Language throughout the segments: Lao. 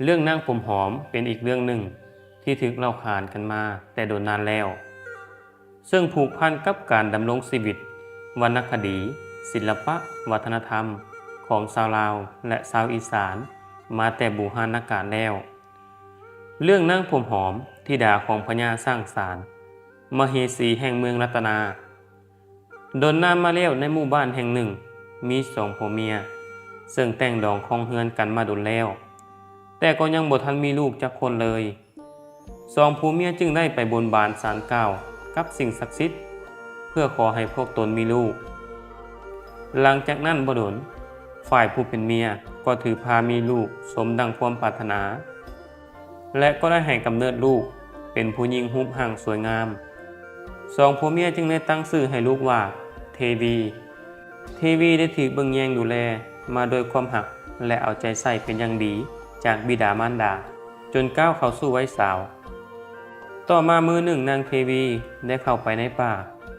ເລື່ອງນາງຜົມຫອມເປັນອີກເລື່ອງໜຶ່ງທີ່ຖືກເລົ່າຂານກັນມາແຕ່ດົນນານແລ້ວ, ເຊິ່ງຜູກພັນກັບການດຳລົງຊີວິດ, ວັນນະຄະດີ, ສິລະປະວັດທະນະທຳຂອງຊາວລາວ ແລະ ຊາວອີສານມາແຕ່ບູຮານນະການແລ້ວ. ເລື່ອງນາງຜົມຫອມ, ທິດາຂອງພະຍາຊ້າງສານ, ມະເຫສີແຫ່ງເມືອງລັດຕະນາ. ດົນນານມາແລ້ວ, ໃນໝູ່ບ້ານແຫ່ງໜຶ່ງ ມີສອງຜົວເມຍ ເຊິ່ງແຕ່ງດອງຄອງເຮືອນກັນມາດົນແລ້ວ, ແຕ່ກໍຍັງບໍ່ທັນມີລູກຈັກຄົນເລີຍ. ສອງຜົວເມຍຈຶ່ງໄດ້ໄປບົນບານສານກ່າວກັບສິ່ງສັກສິດ ເພື່ອຂໍໃຫ້ພວກຕົນມີລູກ. ຫຼັງຈາກນັ້ນບໍ່ດົນ, ຝ່າຍຜູ້ເປັນເມຍກໍຖືພາມີລູກສົມດັ່ງຄວາມປາດຖະໜາ ແລະ ກໍໄດ້ໃຫ້ກຳເນີດລູກເປັນຜູ້ຍິງຮູບຮ່າງສວຍງາມ. ສອງຜົວເມຍຈຶ່ງໄດ້ຕັ້ງຊື່ໃຫ້ລູກວ່າ ເທວີ. ເທວີໄດ້ຖືກເບິ່ງແຍງດູແລມາດ້ວຍຄວາມຮັກ ແລະ ເອົາໃຈໃສ່ເປັນຢ່າງດີຈາກບິດາມານດາ ຈົນກ້າວເຂົ້າສູ່ໄວສາວ. ຕໍ່ມາມື້ໜຶ່ງ, ນາງເທວີໄດ້ເຂົ້າໄປໃນປ່າ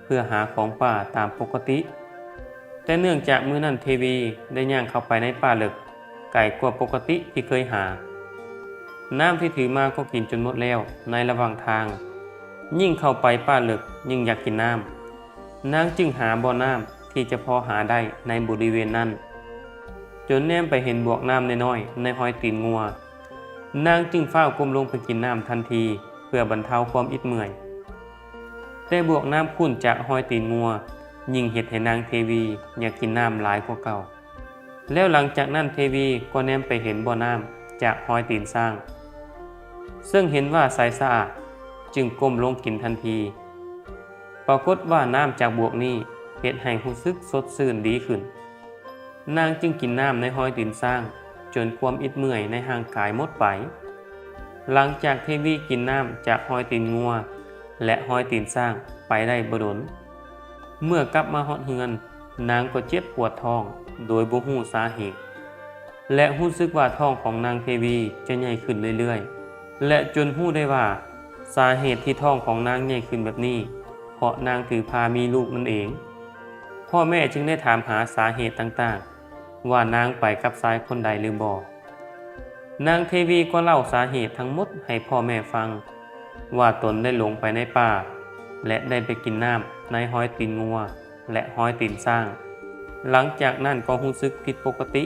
ເພື່ອຫາຂອງປ່າຕາມປົກກະຕິ, ແຕ່ເນື່ອງຈາກມື້ນັ້ນເທວີໄດ້ຍ່າງເຂົ້າໄປໃນປ່າເລິກ ໄກກວ່າປົກກະຕິທີ່ເຄີຍຫາ. ນ້ຳທີ່ຖືມາກໍກິນຈົນໝົດແລ້ວໃນລະຫວ່າງທາງ, ຍິ່ງເຂົ້າໄປປ່າເລິກຍິ່ງຢາກກິນນ້ຳ. ນາງຈຶ່ງຫາບໍ່ນ້ຳທີ່ຈະພໍຫາໄດ້ໃນບໍລິເວນນັ້ນ, ຈົນແນມໄປເຫັນບວກນ້ຳນ້ອຍໆໃນຮອຍຕີນງົວ. ນາງຈຶ່ງຟ້າວກົ້ມລົງໄປກິນນ້ຳທັນທີ ເພື່ອບັນເທົາຄວາມອິດເມື່ອຍ. ແຕ່ບວກນ້ຳຂຸ້ນຈາກຮອຍຕີນງົວ ຍິ່ງເຮັດໃຫ້ນາງເທວີຢາກກິນນ້ຳຫຼາຍກວ່າເກົ່າ. ແລ້ວຫຼັງຈາກນັ້ນເທວີກໍແນມໄປເຫັນບໍ່ນ້ຳຈາກຮອຍຕີນຊ້າງ ເຊິ່ງເຫັນວ່າໃສສະອາດ, ຈຶ່ງກົ້ມລົງກິນທັນທີ. ປາກົດວ່ານ້ຳຈາກບວກນີ້ເຮັດໃຫ້ຮູ້ສຶກສົດຊື່ນດີຂຶ້ນ. ນາງຈຶ່ງກິນນ້ຳໃນຮອຍຕີນຊ້າງຈົນຄວາມອິດເມື່ອຍໃນຮ່າງກາຍໝົດໄປ. ຫຼັງຈາກເທວີກິນນ້ຳຈາກຮອຍຕີນງົວ ແລະ ຮອຍຕີນຊ້າງໄປໄດ້ບໍ່ດົນ, ເມື່ອກັບມາຮອດເຮືອນ, ນາງກໍເຈັບປວດທ້ອງໂດຍບໍ່ຮູ້ສາເຫດ ແລະ ຮູ້ສຶກວ່າທ້ອງຂອງນາງເທວີຈະໃຫຍ່ຂຶ້ນເລື້ອຍໆ ແລະ ຈົນຮູ້ໄດ້ວ່າສາເຫດທີ່ທ້ອງຂອງນາງໃຫຍ່ຂຶ້ນແບບນີ້ ເພາະນາງຖືພາມີລູກນັ້ນເອງ. ພໍ່ແມ່ຈຶ່ງໄດ້ຖາມຫາສາເຫດຕ່າງໆ ວ່ານາງໄປກັບຊາຍຄົນໃດຫຼືບໍ່. ນາງເທວີກໍເລົ່າສາເຫດທັງໝົດໃຫ້ພໍ່ແມ່ຟັງ ວ່າຕົນໄດ້ຫຼົງໄປໃນປ່າ ແລະ ໄດ້ໄປກິນນ້ຳໃນຮອຍຕີນງົວ ແລະ ຮອຍຕີນຊ້າງ. ຫຼັງຈາກນັ້ນກໍຮູ້ສຶກຜິດປົກກະຕິ,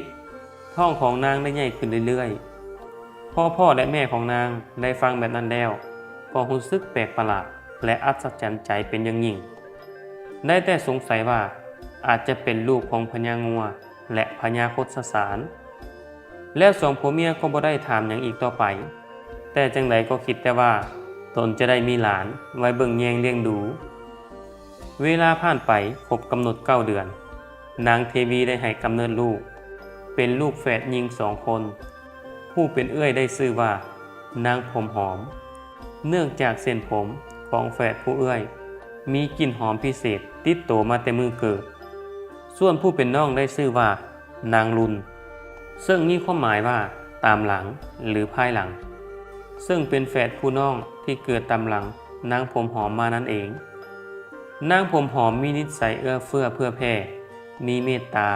ທ້ອງຂອງນາງໄດ້ໃຫຍ່ຂຶ້ນເລື້ອຍໆ. ພໍພໍ່ ແລະ ແມ່ຂອງນາງໄດ້ຟັງແບບນັ້ນແລ້ວ ກໍຮູ້ສຶກແປກປະຫຼາດ ແລະ ອັດສະຈັນໃຈເປັນຢ່າງຍິ່ງ. ໄດ້ແຕ່ສົງໄສວ່າອາດຈະເປັນລູກຂອງພະຍາງົວ ແລະ ພະຍາຄົດສະສານ. ແລ້ວສອງຜົວເມຍກໍບໍ່ໄດ້ຖາມຫຍັງອີກຕໍ່ໄປ, ແຕ່ຈັ່ງໃດກໍຄິດແຕ່ວ່າຕົນຈະໄດ້ມີຫຼານໄວ້ເບິ່ງແຍງລ້ຽງດູ. ເວລາຜ່ານໄປຄົບກຳນົດເກົ້າເດືອນ, ນາງເທວີໄດ້ໃຫ້ກຳເນີດລູກ ເປັນລູກແຝດຍິງສອງຄົນ. ຜູ້ເປັນເອື້ອຍໄດ້ຊື່ວ່ານາງຜົມຫອມ, ເນື່ອງຈາກເສັ້ນຜົມຂອງແຝດຜູ້ເອື້ອຍມີກິ່ນຫອມພິເສດຕິດໂຕມາແຕ່ມື້ເກີດ. ສ່ວນຜູ້ເປັນນ້ອງໄດ້ຊື່ວ່ານາງລຸນ, ເຊິ່ງມີຄວາມໝາຍວ່າຕາມຫຼັງ ຫຼື ພາຍຫຼັງ, ເຊິ່ງເປັນແຝດຜູ້ນ້ອງທີ່ເກີດຕາມຫຼັງນາງຜົມຫອມມານັ້ນເອງ. ນາງຜົມຫອມມີນິດໄສເອື້ອເຟື້ອເຜື່ອແຜ່, ມີເມດຕາ,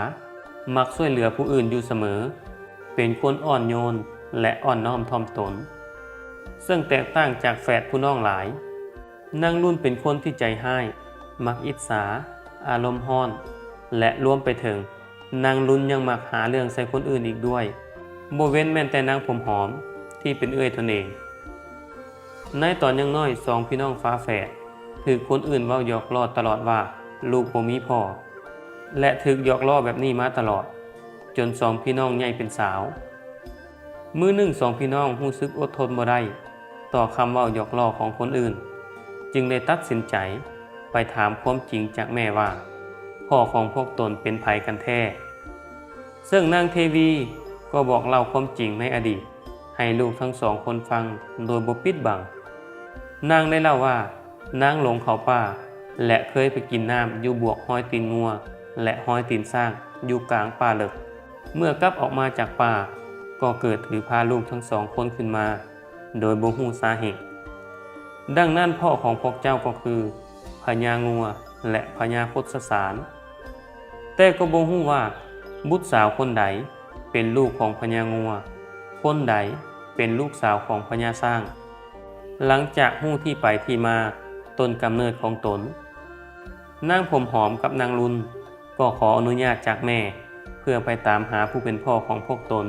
ມັກຊ່ວຍເຫຼືອຜູ້ອື່ນຢູ່ສະເໝີ, ເປັນຄົນອ່ອນໂຍນ ແລະ ອ່ອນນ້ອມຖ່ອມຕົນ, ເຊິ່ງແຕກຕ່າງຈາກແຝດຜູ້ນ້ອງຫຼາຍ. ນາງລຸນເປັນຄົນທີ່ໃຈຮ້າຍ, ມັກອິດສາ, ອາລົມຮ້ອນ ແລະ ລວມໄປເຖິງນາງລຸນຍັງມັກຫາເລື່ອງໃສ່ຄົນອື່ນອີກດ້ວຍ, ບໍ່ເວັ້ນແມ່ນແຕ່ນາງຜົມຫອມທີ່ເປັນເອື້ອຍຕົນເອງ. ໃນຕອນຍັງນ້ອຍ, ສອງພີ່ນ້ອງຝາແຝດຖືກຄົນອື່ນເວົ້າຫຍອກລໍ້ຕະຫຼອດວ່າລູກບໍ່ມີພໍ່ ແລະ ຖືກຫຍອກລໍ້ແບບນີ້ມາຕະຫຼອດ, ຈົນສອງພີ່ນ້ອງໃຫຍ່ເປັນສາວ. ມື້ໜຶ່ງ, ສອງພີ່ນ້ອງຮູ້ສຶກອົດທົນບໍ່ໄດ້ຕໍ່ຄຳເວົ້າຫຍອກລໍ້ຂອງຄົນອື່ນ, ຈຶ່ງໄດ້ຕັດສິນໃຈໄປຖາມຄວາມຈິງຈາກແມ່ວ່າ ພໍ່ຂອງພວກຕົນເປັນໃຜກັນແທ້. ເຊິ່ງນາງເທວີກໍບອກເລົ່າຄວາມຈິງໃນອະດີດໃຫ້ລູກທັງສອງຄົນຟັງໂດຍບໍ່ປິດບັງ. ນາງໄດ້ເລົ່າວ່າ ນາງຫຼົງເຂົ້າປ່າ ແລະ ເຄີຍໄປກິນນ້ຳຢູ່ບວກຮອຍຕີນງົວ ແລະ ຮອຍຕີນຊ້າງຢູ່ກາງປ່າເລິກ. ເມື່ອກັບອອກມາຈາກປ່າ ກໍເກີດຖືພາລູກທັງສອງຄົນຂຶ້ນມາ ໂດຍບໍ່ຮູ້ສາເຫດ. ດັ່ງນັ້ນ, ພໍ່ຂອງພວກເຈົ້າກໍຄືພະຍາງົວ ແລະ ພະຍາຄົດສະສານ. ແຕ່ກໍບໍ່ຮູ້ວ່າບຸດສາວຄົນໃດເປັນລູກຂອງພະຍາງົວ, ຄົນໃດ ເປັນລູກສາວຂອງພະຍາຊ້າງ. ຫຼັງຈາກຮູ້ທີ່ໄປທີ່ມາ ຕົ້ນກຳເນີດຂອງຕົນ, ນາງຜົມຫອມກັບນາງລຸນກໍຂໍອະນຸຍາດຈາກແມ່ ເພື່ອໄປຕາມຫາຜູ້ເປັນພໍ່ຂອງພວກຕົນ.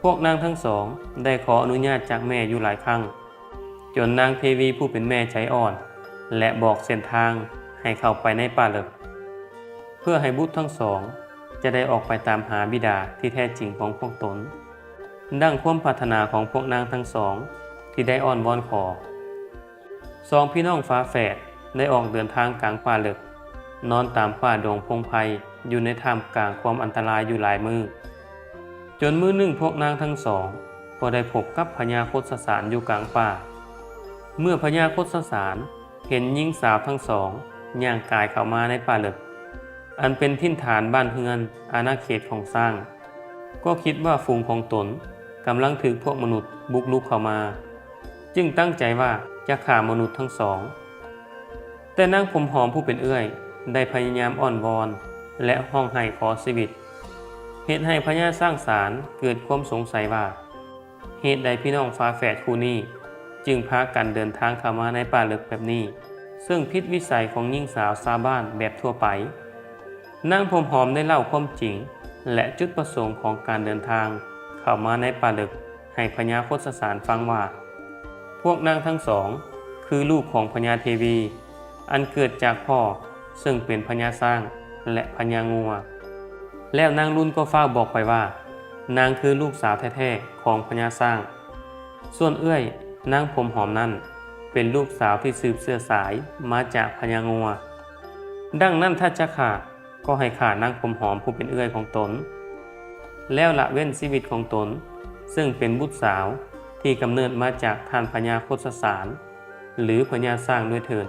ພວກນາງທັງສອງໄດ້ຂໍອະນຸຍາດຈາກແມ່ຢູ່ຫຼາຍຄັ້ງ, ຈົນນາງເທວີຜູ້ເປັນແມ່ໃຈອ່ອນ ແລະ ບອກເສັ້ນທາງໃຫ້ເຂົ້າໄປໃນປ່າເລິກ, ເພື່ອໃຫ້ບຸດທັງສອງຈະໄດ້ອອກໄປຕາມຫາບິດາທີ່ແທ້ຈິງຂອງພວກຕົນ, ດັ່ງຄວາມປາດຖະໜາຂອງພວກນາງທັງສອງທີ່ໄດ້ອ້ອນວອນຂໍ. ສອງພີ່ນ້ອງຝາແຝດໄດ້ອອກເດີນທາງກາງປ່າເລິກ, ນອນຕາມປ່າດົງພົງໄພ ຢູ່ໃນທ່າມກາງຄວາມອັນຕະລາຍຢູ່ຫຼາຍມື້, ຈົນມື້ໜຶ່ງພວກນາງທັງສອງກໍໄດ້ພົບກັບພະຍາຄົດສະສານຢູ່ກາງປ່າ. ເມື່ອພະຍາຄົດສະສານເຫັນຍິງສາວທັງສອງຍ່າງກາຍເຂົ້າມາໃນປ່າເລິກ, ອັນເປັນຖິ່ນຖານບ້ານເຮືອນອານາເຂດຂອງຊ້າງ, ກໍຄິດວ່າຝູງຂອງຕົນກຳລັງຖືກພວກມະນຸດບຸກລຸກເຂົ້າມາ, ຈຶ່ງຕັ້ງໃຈວ່າຈະຂ້າມະນຸດທັງສອງ. ແຕ່ນາງຜົມຫອມຜູ້ເປັນເອື້ອຍໄດ້ພະຍາຍາມອ້ອນວອນ ແລະ ຮ້ອງໄຫ້ຂໍຊີວິດ, ເຮັດໃຫ້ພະຍາຊ້າງສານເກີດຄວາມສົງໄສວ່າ ເຫດໃດພີ່ນ້ອງຝາແຝດຄູ່ນີ້ຈຶ່ງພາກັນເດີນທາງເຂົ້າມາໃນປ່າເລິກແບບນີ້, ເຊິ່ງຜິດວິໄສຂອງຍິງສາວຊາວບ້ານແບບທົ່ວໄປ. ນາງຜົມຫອມໄດ້ເລົ່າຄວາມຈິງ ແລະ ຈຸດປະສົງຂອງການເດີນທາງເຂົ້າມາໃນປ່າເລິກໃຫ້ພະຍາຄົດສະສານຟັງວ່າ ພວກນາງທັງສອງຄືລູກຂອງພະຍາເທວີ ອັນເກີດຈາກພໍ່ເຊິ່ງເປັນພະຍາຊ້າງ ແລະ ພະຍາງົວ. ແລ້ວນາງລຸນກໍຟ້າວບອກໄປວ່າ ນາງຄືລູກສາວແທ້ໆຂອງພະຍາຊ້າງ. ສ່ວນເອື້ອຍນາງຜົມຫອມນັ້ນ ເປັນລູກສາວທີ່ສືບເຊື້ອສາຍມາຈາກພະຍາງົວ. ດັ່ງນັ້ນຖ້າຈະຂ້າ ກໍໃຫ້ຂ້ານາງຜົມຫອມຜູ້ເປັນເອື້ອຍຂອງຕົນ, ແລ້ວລະເວັ້ນຊີວິດຂອງຕົນ ເຊິ່ງເປັນບຸດສາວທີ່ກຳເນີດມາຈາກທ່ານພະຍາຄົດສະສານ ຫຼື ພະຍາຊ້າງດ້ວຍເທີ້ນ.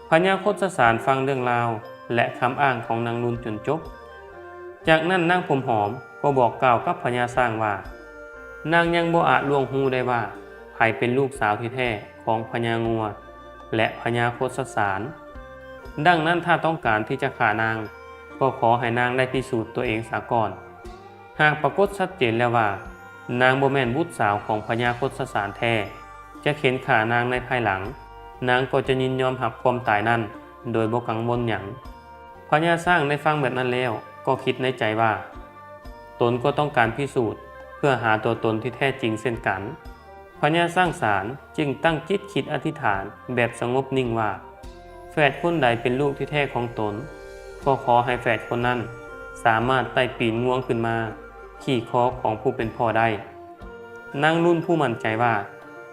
ພະຍາຄົດສະສານຟັງເລື່ອງລາວ ແລະ ຄຳອ້າງຂອງນາງລຸນຈົນຈົບ. ຈາກນັ້ນນາງຜົມຫອມກໍບອກກ່າວກັບພະຍາຊ້າງວ່າ ນາງຍັງບໍ່ອາດລ່ວງຮູ້ໄດ້ວ່າໃຜເປັນລູກສາວທີ່ແທ້ຂອງພະຍາງົວ ແລະ ພະຍາຄົດສະສານ. ດັ່ງນັ້ນຖ້າຕ້ອງການທີ່ຈະຂ້ານາງ ກໍຂໍໃຫ້ນາງໄດ້ພິສູດຕົວເອງສາກ່ອນ. ຫາກປາກົດຊັດເຈນແລ້ວວ່າ ນາງບໍ່ແມ່ນບຸດສາວຂອງພະຍາຄົດສະສານແທ້, ຈະເຂັນຂ້ານາງໃນພາຍຫຼັງ, ນາງກໍຈະຍິນຍອມຮັບຄວາມຕາຍນັ້ນໂດຍບໍ່ກັງວົນຫຍັງ. ພະຍາຊ້າງໄດ້ຟັງແບບນັ້ນແລ້ວ ກໍຄິດໃນໃຈວ່າ ຕົນກໍຕ້ອງການພິສູດເພື່ອຫາຕົວຕົນທີ່ແທ້ຈິງເຊັ່ນກັນ. ພະຍາຊ້າງສານຈຶ່ງຕັ້ງຈິດຄິດອະທິຖານແບບສະຫງົບນິ່ງວ່າ ແຝດຄົນໃດເປັນລູກທີ່ແທ້ຂອງຕົນ ກໍຂໍໃຫ້ແຝດຄົນນັ້ນສາມາດໄຕ່ປີນງວງຂຶ້ນມາຂີ່ຄໍຂອງຜູ້ເປັນພໍ່ໄດ້. ນາງລຸນຜູ້ໝັ້ນໃຈວ່າ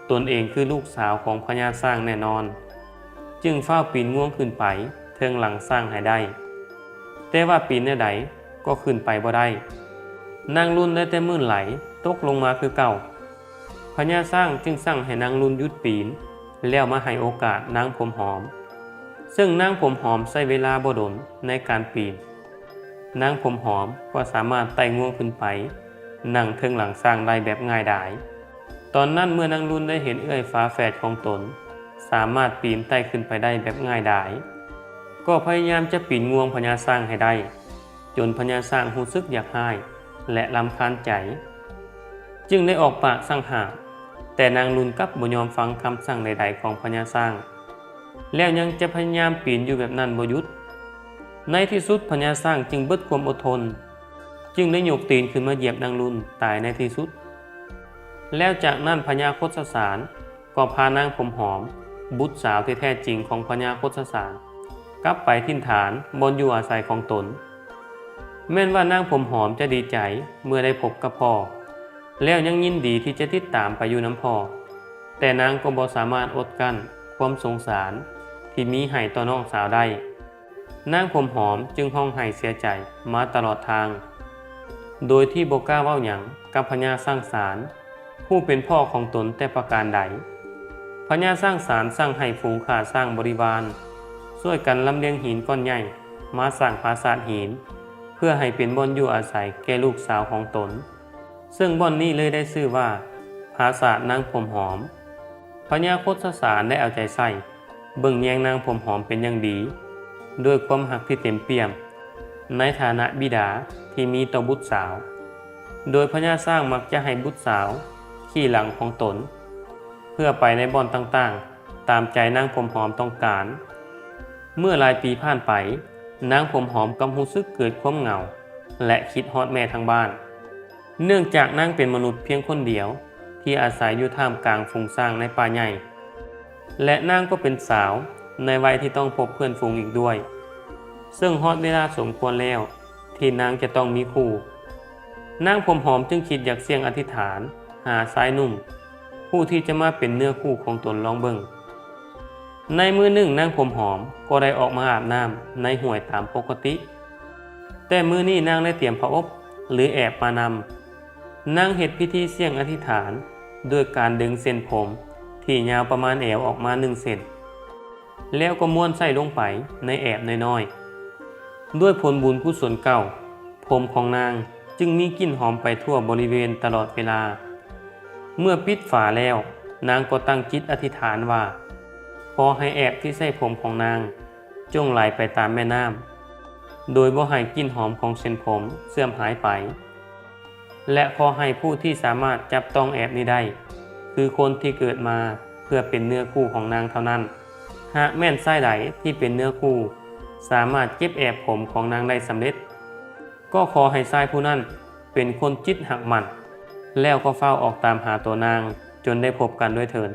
ຕົນເອງຄືລູກສາວຂອງພະຍາຊ້າງແນ່ນອນ ຈຶ່ງຟ້າວປີນງວງຂຶ້ນໄປເທິງຫຼັງຊ້າງໃຫ້ໄດ້. ແຕ່ວ່າປີນແນວໃດກໍຂຶ້ນໄປບໍ່ໄດ້. ນາງລຸນໄດ້ແຕ່ມື່ນໄຫຼຕົກລົງມາຄືເກົ່າ. ພະຍາຊ້າງຈຶ່ງສັ່ງໃຫ້ນາງລຸນຢຸດປີນ ແລ້ວມາໃຫ້ໂອກາດນາງຜົມຫອມ, ເຊິ່ງນາງຜົມຫອມໃຊ້ເວລາບໍ່ດົນໃນການປີນ. ນາງຜົມຫອມກໍສາມາດໄຕ່ງວງຂຶ້ນໄປນັ່ງເທິງຫຼັງຊ້າງໄດ້ແບບງ່າຍດາຍ. ຕອນນັ້ນເມື່ອນາງລຸນໄດ້ເຫັນເອື້ອຍຝາແຝດຂອງຕົນສາມາດປີນໄຕ່ຂຶ້ນໄປໄດ້ແບບງ່າຍດາຍ, ກໍພະຍາຍາມຈະປີນງວງພະຍາຊ້າງໃຫ້ໄດ້, ຈົນພະຍາຊ້າງຮູ້ສຶກຢາກຮ້າຍ ແລະ ລຳຄານໃຈ, ຈຶ່ງໄດ້ອອກປາກສັ່ງຫ້າມ, ແຕ່ນາງລຸນກັບບໍ່ຍອມຟັງຄຳສັ່ງໃດໆຂອງພະຍາຊ້າງ. ແລ້ວຍັງຈະພະຍາຍາມປີນຢູ່ແບບນັ້ນບໍ່ຢຸດ. ໃນທີ່ສຸດພະຍາຊ້າງຈຶ່ງເບິດຄວາມອົດທົນ, ຈຶ່ງໄດ້ຍົກຕີນຂຶ້ນມາຢຽບນາງລຸນຕາຍໃນທີ່ສຸດ. ແລ້ວຈາກນັ້ນພະຍາຄົດສະສານກໍພານາງຜົມຫອມ, ບຸດສາວທີ່ແທ້ຈິງຂອງພະຍາຄົດສະສານ, ກັບໄປຖິ່ນຖານບ່ອນຢູ່ອາໄສຂອງຕົນ. ແມ່ນວ່ານາງຜົມຫອມຈະດີໃຈເມື່ອໄດ້ພົບກັບພໍ່, ແລ້ວຍັງຍິນດີທີ່ຈະຕິດຕາມໄປຢູ່ນຳພໍ່, ແຕ່ນາງກໍບໍ່ສາມາດອົດກັ້ນຄວາມສົງສານທີ່ມີໃຫ້ຕໍ່ນ້ອງສາວໄດ້. ນາງຜົມຫອມຈຶ່ງຮ້ອງໄຫ້ເສຍໃຈມາຕະຫຼອດທາງ, ໂດຍທີ່ບໍ່ກ້າເວົ້າຫຍັງກັບພະຍາຊ້າງສານ, ຜູ້ເປັນພໍ່ຂອງຕົນແຕ່ປະການໃດ. ພະຍາຊ້າງສານສັ່ງໃຫ້ຝູງຂ້າຊ້າງບໍລິວານຊ່ວຍກັນລຳລຽງຫີນກ້ອນໃຫຍ່ມາສ້າງປາສາດຫີນ, ເພື່ອໃຫ້ເປັນບ່ອນຢູ່ອາໄສແກ່ລູກສາວຂອງຕົນ, ເຊິ່ງບ່ອນນີ້ເລີຍໄດ້ຊື່ວ່າ ປາສາດນາງຜົມຫອມ. ພະຍາຄົດສະສານໄດ້ເອົາໃຈໃສ່ ເບິ່ງແຍງນາງຜົມຫອມເປັນຢ່າງດີ, ດ້ວຍຄວາມຮັກທີ່ເຕັມປ່ຽມ ໃນຖານະບິດາທີ່ມີຕໍ່ບຸດສາວ, ໂດຍພະຍາຊ້າງມັກຈະໃຫ້ບຸດສາວຂ ຂີ່ຫຼັງຂອງຕົນ ເພື່ອໄປໃນບ່ອນຕ່າງໆ ຕາມໃຈນາງຜົມຫອມຕ້ອງການ. ເມື່ອຫຼາຍປີຜ່ານໄປ, ນາງຜົມຫອມກັບຮູ້ສຶກເກີດຄວາມເຫງົາ ແລະ ຄິດຮອດແມ່ທາງບ້ານ. ເນື່ອງຈາກນາງເປັນມະນຸດພຽງຄົນດຽວທີ່ອາໄສຢູ່ທ່າມກາງຝູງຊ້າງໃນປ່າໃຫຍ່ ແລະ ນາງກໍເປັນສາວໃນໄວທີ່ຕ້ອງພົບເພື່ອນຝູງອີກດ້ວຍ, ເຊິ່ງຮອດເວລາສົມຄວນແລ້ວທີ່ນາງຈະຕ້ອງມີຄູ່. ນາງຜົມຫອມຈຶ່ງຄິດຢາກສ່ຽງອະທິຖານຫາຊາຍໜຸ່ມ ຜູ້ທີ່ຈະມາເປັນເນື້ອຄູ່ຂອງຕົນລອງເບິ່ງ. ໃນມື້ໜຶ່ງນາງຜົມຫອມກໍໄດ້ອອກມາອາບນ້ຳໃນຫ້ວຍຕາມປົກກະຕິ, ແຕ່ມື້ນີ້ນາງໄດ້ຕຽມຜ້າອົບ ຫຼື ແອບມານຳ. ນາງເຮັດພິທີສ່ຽງອະທິຖານດ້ວຍການດຶງເສັ້ນຜົມທີ່ຍາວປະມານແອວອອກມາໜຶ່ງເສັ້ນ ແລ້ວກໍມ້ວນໃສ່ລົງໄປໃນແອບນ້ອຍໆ. ດ້ວຍຜົນບຸນກຸສົນເກົ່າ, ຜົມຂອງນາງຈຶ່ງມີກິ່ນຫອມໄປທົ່ວບໍລິເວນຕະຫຼອດເວລາ. ເມື່ອປິດຝາແລ້ວ, ນາງກໍຕັ້ງຈິດອະທິຖານວ່າ, ຂໍໃຫ້ແອບທີ່ໃສ່ຜົມຂອງນາງ ຈົ່ງໄຫຼໄປຕາມແມ່ນ້ຳ ໂດຍບໍ່ໃຫ້ກິ່ນຫອມຂອງເສັ້ນຜົມເສື່ອມຫາຍໄປ ແລະ ຂໍໃຫ້ຜູ້ທີ່ສາມາດຈັບຕ້ອງແອບນີ້ໄດ້ ຄືຄົນທີ່ເກີດມາເພື່ອເປັນເນື້ອຄູ່ຂອງນາງເທົ່ານັ້ນ. ຫາກແມ່ນຊາຍໃດທີ່ເປັນເນື້ອຄູ່ສາມາດເກັບແອບຜົມຂອງນາງໄດ້ສຳເລັດ, ກໍຂໍໃຫ້ຊາຍຜູ້ນັ້ນເປັນຄົນຈິດຮັກໝັ້ນ, ແລ້ວກໍຟ້າວອອກຕາມຫາຕົວນາງຈົນໄດ້ພົບກັນດ້ວຍເທີ້ນ.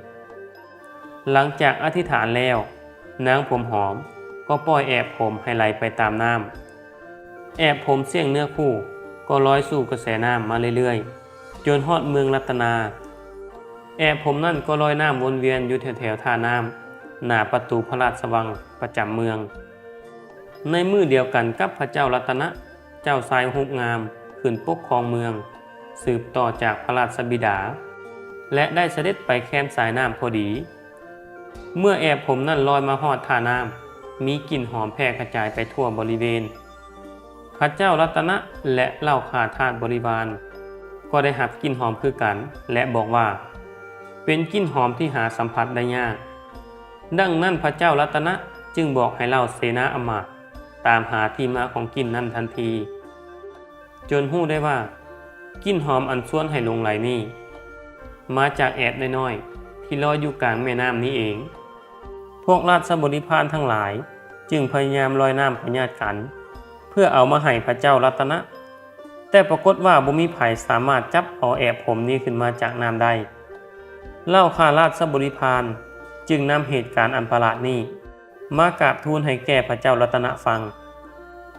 ຫຼັງຈາກອະທິຖານແລ້ວ, ນາງຜົມຫອມກໍປ່ອຍແອບຜົມໃຫ້ໄຫຼໄປຕາມນ້ຳ. ແອບຜົມສ່ຽງເນື້ອຄູ່ກໍລອຍສູ່ກະແສນ້ຳມາເລື້ອຍໆ, ຈົນຮອດເມືອງລັດຕະນາ. ແອບຜົມນັ້ນກໍລອຍນ້ຳວົນວຽນຢູ່ແຖວໆທ່ານ້ຳ ໜ້າປະຕູພະລາຊະວັງປະຈຳເມືອງ. ໃນມື້ດຽວກັນກັບພະເຈົ້າລັດຕະນະ, ເຈົ້າຊາຍຮູບງາມຂຶ້ນປົກຄອງເມືອງ ສືບຕໍ່ຈາກພະລາຊະບິດາ ແລະ ໄດ້ສະເດັດໄປແຄມສາຍນ້ຳພໍດີ. ເມື່ອແອບຜົມນັ້ນລອຍມາຮອດທ່ານ້ຳ, ມີກິ່ນຫອມແຜ່ກະຈາຍໄປທົ່ວບໍລິເວນ. ພະເຈົ້າລັດຕະນະ ແລະ ເຫຼົ່າຂ້າທາດບໍລິວານ ກໍໄດ້ຮັບກິ່ນຫອມຄືກັນ ແລະ ບອກວ່າ ເປັນກິ່ນຫອມທີ່ຫາສຳຜັດໄດ້ຍາກ. ດັ່ງນັ້ນ ພະເຈົ້າລັດຕະນະຈຶ່ງບອກໃຫ້ເຫຼົ່າເສນາອຳມາດຕາມຫາທີ່ມາຂອງກິ່ນນັ້ນທັນທີ ຈົນຮູ້ໄດ້ວ່າ ກິ່ນຫອມອັນຊວນໃຫ້ຫຼົງໄຫຼນີ້ ມາຈາກແອບນ້ອຍໆທີ່ລອຍຢູ່ກາງແມ່ນ້ຳນີ້ເອງ. ພວກລາຊະບໍລິພານທັງຫຼາຍຈຶ່ງພະຍາຍາມລອຍນ້ຳໄປຍາດກັນ ເພື່ອເອົາມາໃຫ້ພະເຈົ້າລັດຕະນະ, ແຕ່ປາກົດວ່າບໍ່ມີໃຜສາມາດຈັບເອົາແອບຜົມນີ້ຂຶ້ນມາຈາກນ້ຳໄດ້. ເຫຼົ່າຂ້າລາຊະບໍລິພານຈຶ່ງນຳເຫດການອັນປະຫຼາດນີ້ ມາກາບທູນໃຫ້ແກ່ພະເຈົ້າລັດຕະນະຟັງ.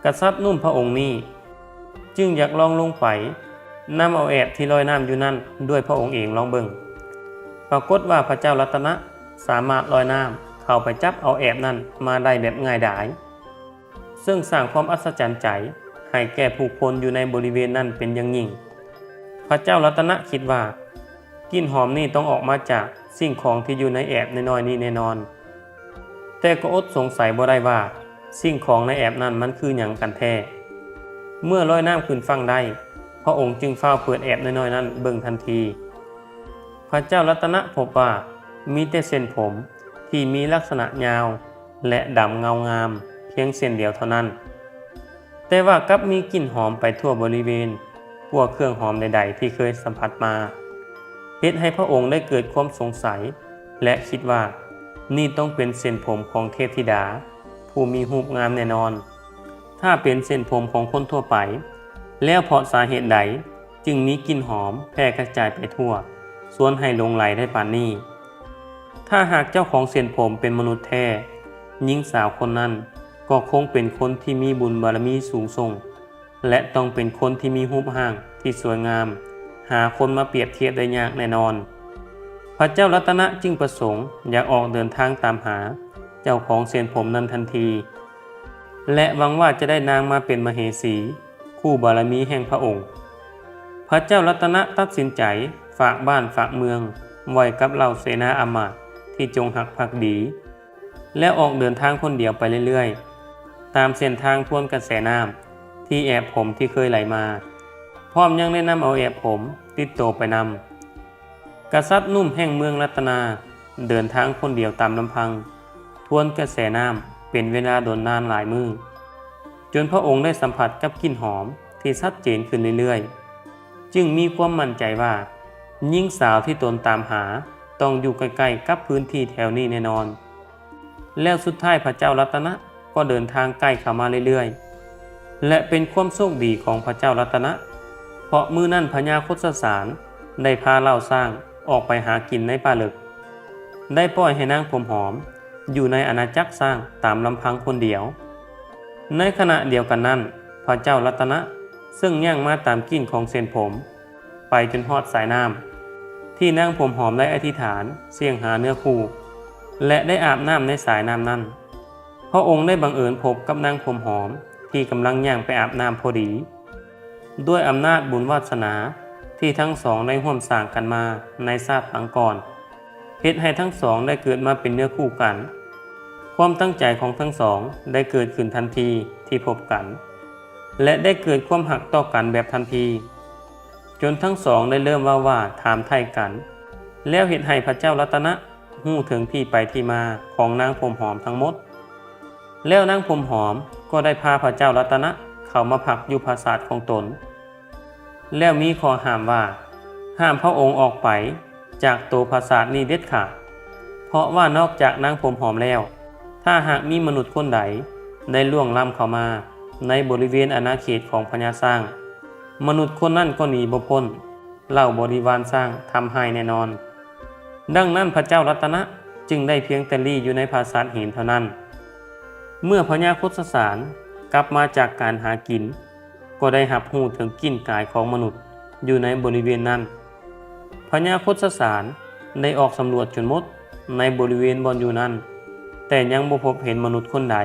ກະສັດໜຸ່ມພະອົງນີ້ຈຶ່ງຢາກລອງລົງໄປນຳເອົາແອບທີ່ລອຍນ້ຳຢູ່ນັ້ນດ້ວຍພະອົງເອງລອງເບິ່ງ. ປາກົດວ່າພະເຈົ້າລັດຕະນະສາມາດລອຍນ້ຳເຂົ້າໄປຈັບເອົາແອບນັ້ນມາໄດ້ແບບງ່າຍດາຍ, ເຊິ່ງສ້າງຄວາມອັດສະຈັນໃຈໃຫ້ແກ່ຜູ້ຄົນຢູ່ໃນບໍລິເວນນັ້ນເປັນຢ່າງຍິ່ງ. ພະເຈົ້າລັດຕະນະຄິດວ່າ ກິ່ນຫອມນີ້ຕ້ອງອອກມາຈາກສິ່ງຂອງທີ່ຢູ່ໃນແອບນ້ອຍໆນີ້ແນ່ນອນ. ແຕ່ກໍອົດສົງໄສບໍ່ໄດ້ວ່າສິ່ງຂອງໃນແອບນັ້ນມັນຄືຫຍັງກັນແທ້. ເມື່ອລອຍນ້ຳຂຶ້ນຝັ່ງໄດ້, ພະອົງຈຶ່ງຟ້າວເປີດແອບນ້ອຍໆນັ້ນເບິ່ງທັນທີ. ພະເຈົ້າລັດຕະນະພົບວ່າມີແຕ່ເສັ້ນຜົມທີ່ມີລັກສະນະຍາວ ແລະ ດຳເງົາງາມພຽງເສັ້ນດຽວເທົ່ານັ້ນ, ແຕ່ວ່າກັບມີກິ່ນຫອມໄປທົ່ວບໍລິເວນກວ່າເຄື່ອງຫອມໃດໆທີ່ເຄີຍສຳຜັດມາ, ເຮັດໃຫ້ພະອົງໄດ້ເກີດຄວາມສົງໄສ ແລະ ຄິດວ່ານີ້ຕ້ອງເປັນເສັ້ນຜົມຂອງເທບທິດາຜູ້ມີຮູບງາມແນ່ນອນ. ຖ້າເປັນເສັ້ນຜົມຂອງຄົນທົ່ວໄປ, ແລ້ວເພາະສາເຫດໃດຈຶ່ງມີກິ່ນຫອມແຜ່ກະຈາຍໄປທົ່ວ, ຊວນໃຫ້ຫຼົງໄຫຼໄດ້ປານນີ້? ຖ້າຫາກເຈົ້າຂອງເສັ້ນຜົມເປັນມະນຸດແທ້, ຍິງສາວຄົນນັ້ນກໍຄົງເປັນຄົນທີ່ມີບຸນບາລະມີສູງສົ່ງ ແລະ ຕ້ອງເປັນຄົນທີ່ມີຮູບຮ່າງທີ່ສວຍງາມ, ຫາຄົນມາປຽບທຽບໄດ້ຍາກແນ່ນອນ. ພະເຈົ້າລັດຕະນະຈຶ່ງປະສົງຢາກອອກເດີນທາງຕາມຫາເຈົ້າຂອງເສັ້ນຜົມນັ້ນທັນທີ ແລະ ຫວັງວ່າຈະໄດ້ນາງມາເປັນມະເຫສີ ຄູ່ບາລະມີແຫ່ງພະອົງ. ພະເຈົ້າລັດຕະນະຕັດສິນໃຈຝາກບ້ານຝາກເມືອງໄວ້ກັບເຫຼົ່າເສນາອາມາດທີ່ຈົງຮັກພັກດີ ແລ້ວອອກເດີນທາງຄົນດຽວໄປເລື້ອຍໆ ຕາມເສັ້ນທາງທວນກະແສນ້ຳທີ່ແອບຜົມທີ່ເຄີຍໄຫຼມາ, ພ້ອມຍັງໄດ້ນຳເອົາແອບຜົມຕິດໂຕໄປນຳ. ກະສັດໜຸ່ມແຫ່ງເມືອງລັດຕະນາເດີນທາງຄົນດຽວຕາມລຳພັງ ທວນກະແສນ້ຳເປັນເວລາດົນນານຫຼາຍມື້, ຈົນພະອົງໄດ້ສຳຜັດກັບກິ່ນຫອມທີ່ຊັດເຈນຂຶ້ນເລື້ອຍໆ, ຈຶ່ງມີຄວາມໝັ້ນໃຈວ່າ ຍິງສາວທີ່ຕົນຕາມຫາຕ້ອງຢູ່ໃກ້ໆກັບພື້ນທີ່ແຖວນີ້ແນ່ນອນ. ແລ້ວສຸດທ້າຍພະເຈົ້າລັດຕະນະກໍເດີນທາງໃກ້ເຂົ້າມາເລື້ອຍໆ ແລະ ເປັນຄວາມໂຊກດີຂອງພະເຈົ້າລັດຕະນະ ເພາະມື້ນັ້ນພະຍາຄົດສະສານໄດ້ພາເຫຼົ່າຊ້າງອອກໄປຫາກິນໃນປ່າເລິກ, ໄດ້ປ່ອຍໃຫ້ນາງຜົມຫອມຢູ່ໃນອານາຈັກຊ້າງຕາມລຳພັງຄົນດຽວ. ໃນຂະນະດຽວກັນນັ້ນ, ພະເຈົ້າລັດຕະນະເຊິ່ງຍ່າງມາຕາມກິ່ນຂອງເສັ້ນຜົມ ໄປຈົນຮອດສາຍນ້ຳ ທີ່ນາງຜົມຫອມໄດ້ອະທິຖານສ່ຽງຫາເນື້ອຄູ່ ແລະ ໄດ້ອາບນ້ຳໃນສາຍນ້ຳນັ້ນ. ພະອົງໄດ້ບັງເອີນພົບກັບນາງຜົມຫອມທີ່ກຳລັງຍ່າງໄປອາບນ້ຳພໍດີ. ດ້ວຍອຳນາດບຸນວາດສະໜາທີ່ທັງສອງໄດ້ຮ່ວມສ້າງກັນມາໃນຊາດປາງກ່ອນ, ເຮັດໃຫ້ທັງສອງໄດ້ເກີດມາເປັນເນື້ອຄູ່ກັນ. ຄວາມຕັ້ງໃຈຂອງທັງສອງໄດ້ເກີດຂຶ້ນທັນທີທີ່ພົບກັນ ແລະ ໄດ້ເກີດຄວາມຮັກຕໍ່ກັນແບບທັນທີ, ຈົນທັງສອງໄດ້ເລີ່ມເວົ້າວ່າຖາມໄຖ່ກັນ, ແລ້ວເຮັດໃຫ້ພະເຈົ້າລັດຕະນະຮູ້ເຖິງທີ່ໄປທີ່ມາຂອງນາງຜົມຫອມທັງໝົດ. ແລ້ວນາງຜົມຫອມກໍໄດ້ພາພະເຈົ້າລັດຕະນະເຂົ້າມາພັກຢູ່ປາສາດຂອງຕົນ. ແລ້ວມີຂໍ້ຫ້າມວ່າ ຫ້າມພະອົງອອກໄປຈາກໂຕປາສາດນີ້ເດັດຂາດ, ເພາະວ່ານອກຈາກນາງຜົມຫອມແລ້ວ, ຖ້າຫາກມີມະນຸດຄົນໃດໄດ້ລ່ວງລ້ຳເຂົ້າມາໃນບໍລິເວນອານາເຂດຂອງພະຍາຊ້າງ, ມະນຸດຄົນນັ້ນກໍໜີບໍ່ພົ້ນ, ເຫຼົ່າບໍລິວານຊ້າງທຳຮ້າຍແນ່ນອນ. ດັ່ງນັ້ນພະເຈົ້າລັດຕະນະຈຶ່ງໄດ້ພຽງແຕ່ລີ້ຢູ່ໃນປາສາດຫີນເທົ່ານັ້ນ. ເມື່ອພະຍາຄົດສະສານກັບມາຈາກການຫາກິນ, ກໍໄດ້ຮັບຮູ້ເຖິງກິ່ນກາຍຂອງມະນຸດຢູ່ໃນບໍລິເວນນັ້ນ. ພະຍາຄົດສະສານໄດ້ອອກສຳຫຼວດຈົນໝົດໃນບໍລິເວນບ່ອນຢູ່ນັ້ນ, ແຕ່ຍັງບໍ່ພົບເຫັນມະນຸດຄົນໃດ.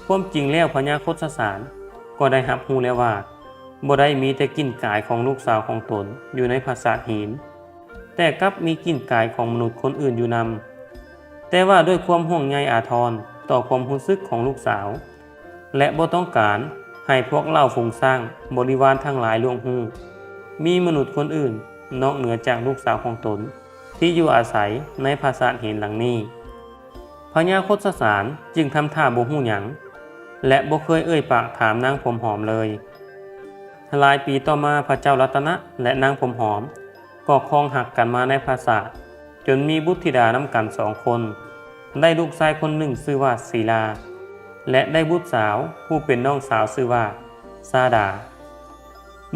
ຄວາມຈິງແລ້ວພະຍາຄົດສະສານກໍໄດ້ຮັບຮູ້ແລ້ວວ່າ ບໍ່ໄດ້ມີແຕ່ກິ່ນກາຍຂອງລູກສາວຂອງຕົນຢູ່ໃນປາສາດຫີນ, ແຕ່ກັບມີກິ່ນກາຍຂອງມະນຸດຄົນອື່ນຢູ່ນຳ. ແຕ່ວ່າດ້ວຍຄວາມຫ່ວງໃຍອາທອນຕໍ່ຄວາມຮູ້ສຶກຂອງລູກສາວ ແລະ ບໍ່ຕ້ອງການໃຫ້ພວກເຫຼົ່າຝູງຊ້າງບໍລິວານທັງຫຼາຍລ່ວງຮູ້, ມີມະນຸດຄົນອື່ນນອກເໜືອຈາກລູກສາວຂອງຕົນທີ່ຢູ່ອາໄສໃນປາສາດຫີນຫຼັງນີ້. ພະຍາຄົດສະສານຈຶ່ງທຳທ່າບໍ່ຮູ້ຫຍັງ ແລະ ບໍ່ເຄີຍເອີ່ຍປາກຖາມນາງຜົມຫອມເລີຍ. ຫຼາຍປີຕໍ່ມາ, ພະເຈົ້າລັດຕະນະ ແລະ ນາງຜົມຫອມ ກໍຄອງຮັກກັນມາໃນປາສາດ, ຈົນມີບຸດທິດານຳກັນສອງຄົນ, ໄດ້ລູກຊາຍຄົນໜຶ່ງຊື່ວ່າສີລາ ແລະ ໄດ້ບຸດສາວຜູ້ເປັນນ້ອງສາວຊື່ວ່າຊາດາ.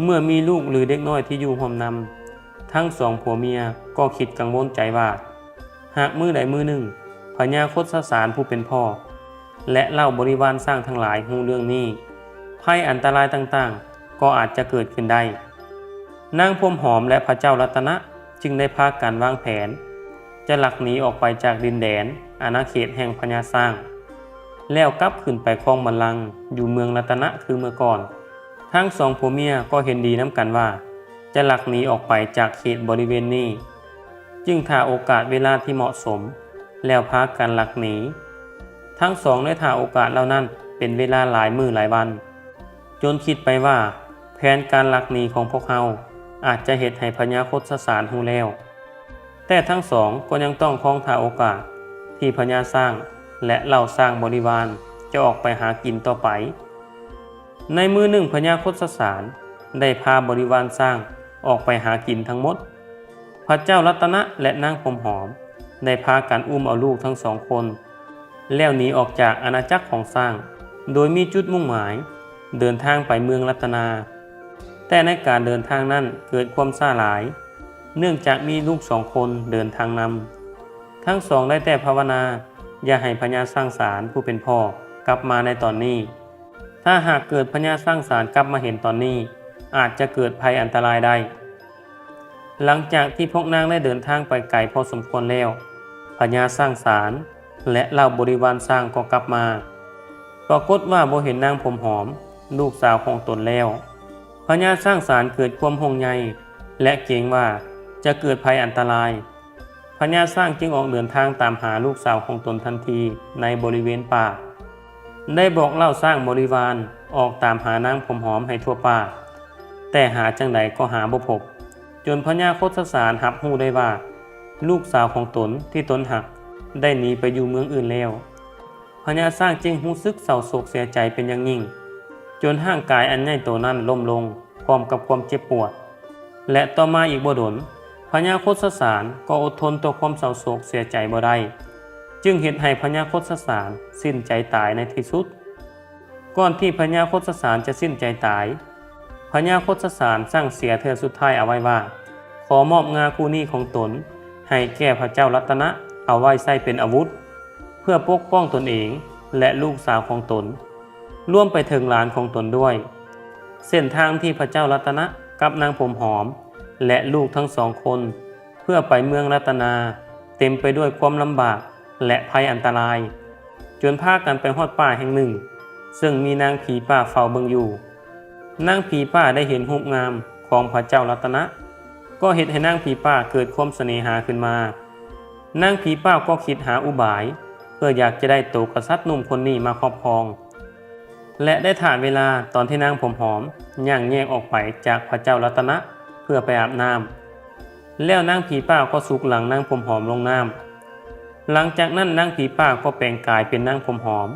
ເມື່ອມີລູກ ຫຼື ເດັກນ້ອຍທີ່ຢູ່ຮ່ວມນຳ, ທັງສອງຜົວເມຍກໍຄິດກັງວົນໃຈວ່າ ຫາກມື້ໃດມື້ໜຶ່ງພະຍາຄົດສະສານຜູ້ເປັນພໍ່ ແລະ ເຫຼົ່າບໍລິວານຊ້າງທັງຫຼາຍຮູ້ເລື່ອງນີ້, ໄພອັນຕະລາຍຕ່າງໆກໍອາດຈະເກີດຂຶ້ນໄດ້. ນາງຜົມຫອມ ແລະ ພະເຈົ້າລັດຕະນະຈຶ່ງໄດ້ພາກັນວາງແຜນຈະລັກໜີອອກໄປຈາກດິນແດນອານາເຂດແຫ່ງພະຍາຊ້າງ, ແລ້ວກັບຂຶ້ນໄປຄອງບັນລັງຢູ່ເມືອງລັດຕະນະຄືເມື່ອກ່ອນ. ທັງສອງຜົວເມຍກໍເຫັນດີນຳກັນວ່າຈະລັກໜີອອກໄປຈາກເຂດບໍລິເວນນີ້, ຈຶ່ງຖ້າໂອກາດເວລາທີ່ເໝາະສົມ ແລ້ວພາກັນລັກໜີ. ທັງສອງໄດ້ຖ້າໂອກາດເຫຼົ່ານັ້ນເປັນເວລາຫຼາຍມື້ຫຼາຍວັນ, ຈົນຄິດໄປວ່າແຜນການລັກໜີຂອງພວກເຮົາອາດຈະເຮັດໃຫ້ພະຍາຄົດສະສານຮູ້ແລ້ວ. ແຕ່ທັງສອງກໍຍັງຕ້ອງຄອງຖ້າໂອກາດທີ່ພະຍາຊ້າງ ແລະ ເຫຼົ່າຊ້າງບໍລິວານຈະອອກໄປຫາກິນຕໍ່ໄປ. ໃນມື້ໜຶ່ງພະຍາຄົດສະສານໄດ້ພາບໍລິວານຊ້າງອອກໄປຫາກິນທັງໝົດ. ພະເຈົ້າລັດຕະນະ ແລະ ນາງຜົມຫອມໄດ້ພາກັນອຸ້ມເອົາລູກທັງສອງຄົນ ແລ້ວໜີອອກຈາກອານາຈັກຂອງຊ້າງ, ໂດຍມີຈຸດມຸ່ງໝາຍເດີນທາງໄປເມືອງລັດຕະນາ. ແຕ່ໃນການເດີນທາງນັ້ນເກີດຄວາມຊ້າຫຼາຍ, ເນື່ອງຈາກມີລູກສອງຄົນເດີນທາງນຳ. ທັງສອງໄດ້ແຕ່ພາວະນາຢ່າໃຫ້ພະຍາຊ້າງສານຜູ້ເປັນພໍ່ກັບມາໃນຕອນນີ້. ຖ້າຫາກເກີດພະຍາຊ້າງສານກັບມາເຫັນຕອນນີ້, ອາດຈະເກີດໄພອັນຕະລາຍໄດ້. ຫຼັງຈາກທີ່ພວກນາງໄດ້ເດີນທາງໄປໄກພໍສົມຄວນແລ້ວ, ພະຍາຊ້າງສານ ແລະ ເຫຼົ່າບໍລິວານຊ້າງກໍກັບມາ. ປາກົດວ່າບໍ່ເຫັນນາງຜົມຫອມ, ລູກສາວຂອງຕົນແລ້ວ. ພະຍາຊ້າງສານເກີດຄວາມຫ່ວງໃຍ ແລະ ເກງວ່າຈະເກີດໄພອັນຕະລາຍ. ພະຍາຊ້າງຈຶ່ງອອກເດີນທາງຕາມຫາລູກສາວຂອງຕົນທັນທີໃນບໍລິເວນປ່າ, ໄດ້ບອກເຫຼົ່າຊ້າງບໍລິວານອອກຕາມຫານາງຜົມຫອມໃຫ້ທົ່ວປ່າ, ແຕ່ຫາຈັ່ງໃດກໍຫາບໍ່ພົບ, ຈົນພະຍາຄົດສະສານຮັບຮູ້ໄດ້ວ່າ ລູກສາວຂອງຕົນທີ່ຕົນຮັກໄດ້ໜີໄປຢູ່ເມືອງອື່ນແລ້ວ. ພະຍາຊ້າງຈຶ່ງຮູ້ສຶກເສົ້າໂສກເສຍໃຈເປັນຢ່າງຍິ່ງ, ຈົນຮ່າງກາຍອັນໃຫຍ່ໂຕນັ້ນລົ້ມລົງພ້ອມກັບຄວາມເຈັບປວດ. ແລະ ຕໍ່ມາອີກບໍ່ດົນ ພະຍາຄົດສະສານກໍອົດທົນຕໍ່ຄວາມເສົ້າໂສກເສຍໃຈບໍ່ໄດ້ ຈຶ່ງເຮັດໃຫ້ພະຍາຄົດສະສານສິ້ນໃຈຕາຍໃນທີ່ສຸດ. ກ່ອນທີ່ພະຍາຄົດສະສານຈະສິ້ນໃຈຕາຍ, ພະຍາຄົດສະສານສັ່ງເສຍເທື່ອສຸດທ້າຍເອົາໄວ້ວ່າ ຂໍມອບງາຄູ່ນີ້ຂອງຕົນໃຫ້ແກ່ພະເຈົ້າລັດຕະນະ ເອົາໄວ້ໃຊ້ເປັນອາວຸດ ເພື່ອປົກປ້ອງຕົນເອງ ແລະ ລູກສາວຂອງຕົນ, ລວມໄປເຖິງຫຼານຂອງຕົນດ້ວຍ. ເສັ້ນທາງທີ່ພະເຈົ້າລັດຕະນະກັບນາງຜົມຫອມ ແລະ ລູກທັງສອງຄົນ ເພື່ອໄປເມືອງລັດຕະນາ ເຕັມໄປດ້ວຍຄວາມລຳບາກ ແລະ ໄພອັນຕະລາຍ, ຈົນພາກັນໄປຮອດປ່າແຫ່ງໜຶ່ງ ເຊິ່ງມີນາງຜີປ່າເຝົ້າເບິ່ງຢູ່. ນາງຜີປ່າໄດ້ເຫັນຮູບງາມຂອງພະເຈົ້າລັດຕະນະ ກໍເຮັດໃຫ້ນາງຜີປ່າເກີດຄວາມສະເໜຫາຂຶ້ນມາ. ນາງຜີປ່າກໍຄິດຫາອຸບາຍ ເພື່ອຢາກຈະໄດ້ໂຕກະສັດໜຸ່ມຄົນນີ້ມາຄອບຄອງ ແລະ ໄດ້ຖ້າເວລາຕອນທີ່ນາງຜົມຫອມຍ່າງແຍກອອກໄປຈາກພະເຈົ້າລັດຕະນະເພື່ອໄປອາບນ້ຳ. ແລ້ວນາງຜີປ່າກໍຊຸກຫຼັງນາງຜົມຫອມລົງນ້ຳ. ຫຼັງຈາກນັ້ນນາງຜີປ່າກໍແປງກາຍເປັນນາງຜົມຫອມ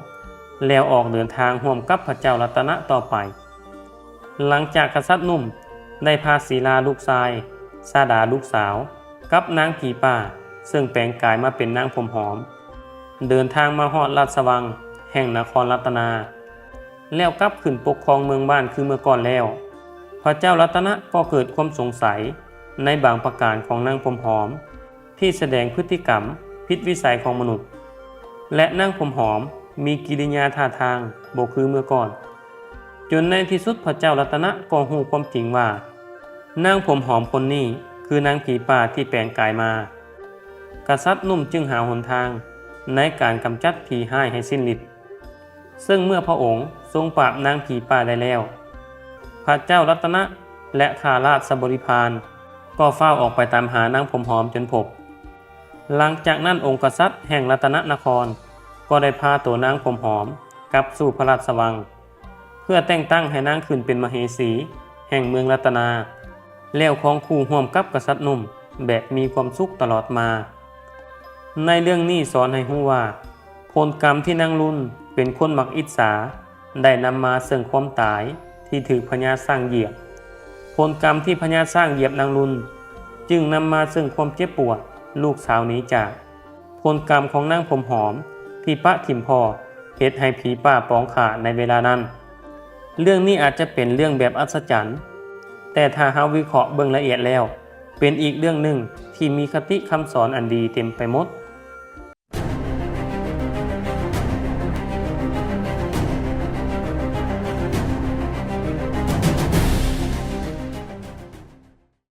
ແລ້ວອອກເດີນທາງຮ່ວມກັບພະເຈົ້າລັດຕະນະຕໍ່ໄປ. ຫຼັງຈາກກະສັດໜຸ່ມໄດ້ພາສີລາລູກຊາຍ, ຊາດາລູກສາວ ກັບນາງຜີປ່າເຊິ່ງແປງກາຍມາເປັນນາງຜົມຫອມ ເດີນທາງມາຮອດລາຊະວັງແຫ່ງນະຄອນລັດຕະນາ ແລ້ວກັບຂຶ້ນປົກຄອງເມືອງບ້ານຄືເມື່ອກ່ອນແລ້ວ, ພະເຈົ້າລັດຕະນະກໍເກີດຄວາມສົງໄສໃນບາງປະການຂອງນາງຜົມຫອມ ທີ່ສະແດງພຶດຕິກຳຜິດວິໄສຂອງມະນຸດ ແລະ ນາງຜົມຫອມມີກິລິຍາທ່າທາງບໍ່ຄືເມື່ອກ່ອນ, ຈົນໃນທີ່ສຸດພະເຈົ້າລັດຕະນະກໍຮູ້ຄວາມຈິງວ່າ ນາງຜົມຫອມຄົນນີ້ຄືນາງຜີປ່າທີ່ແປງກາຍມາ. ກະສັດໜຸ່ມຈຶ່ງຫາຫົນທາງໃນການກຳຈັດຜີຮ້າຍໃຫ້ສິ້ນລິດ. ເຊິ່ງເມື່ອພະອົງຊົງປາບນາງຜີປ່າໄດ້ແລ້ວ, ພະເຈົ້າລັດຕະນະ ແລະ ຂ້າລາຊະບໍລິພານ ກໍຟ້າວອອກໄປຕາມຫານາງຜົມຫອມຈົນພົບ. ຫຼັງຈາກນັ້ນອົງກະສັດແຫ່ງລັດຕະນະນະຄອນ ກໍໄດ້ພາໂຕນາງຜົມຫອມກັບສູ່ພະລາຊະວັງ ເພື່ອແຕ່ງຕັ້ງໃຫ້ນາງຂຶ້ນເປັນມະເຫສີແຫ່ງເມືອງລັດຕະນາ ແລ້ວຄອງຄູ່ຮ່ວມກັບກະສັດໜຸ່ມແບບມີຄວາມສຸກຕະຫຼອດມາ. ໃນເລື່ອງນີ້ສອນໃຫ້ຮູ້ວ່າ ຜົນກຳທີ່ນາງລຸນເປັນຄົນມັກອິດສາ ໄດ້ນຳມາເຊິ່ງຄວາມຕາຍທີ່ຖືກພະຍາຊ້າງຢຽບ. ຜົນກຳທີ່ພະຍາຊ້າງຢຽບນາງລຸນ ຈຶ່ງນຳມາເຊິ່ງຄວາມເຈັບປວດ, ລູກສາວໜີຈາກ. ຜົນກຳຂອງນາງຜົມຫອມທີ່ປະຖິ້ມພໍ່ ເຮັດໃຫ້ຜີປ່າປອງຂ້າໃນເວລານັ້ນ. ເລື່ອງນີ້ອາດຈະເປັນເລື່ອງແບບອັດສະຈັນ, ແຕ່ຖ້າເຮົາວິເຄາະເບິ່ງລະອຽດແລ້ວ ເປັນອີກເລື່ອງໜຶ່ງທີ່ມີຄະຕິຄຳສອນອັນດີເຕັມໄປໝົດ.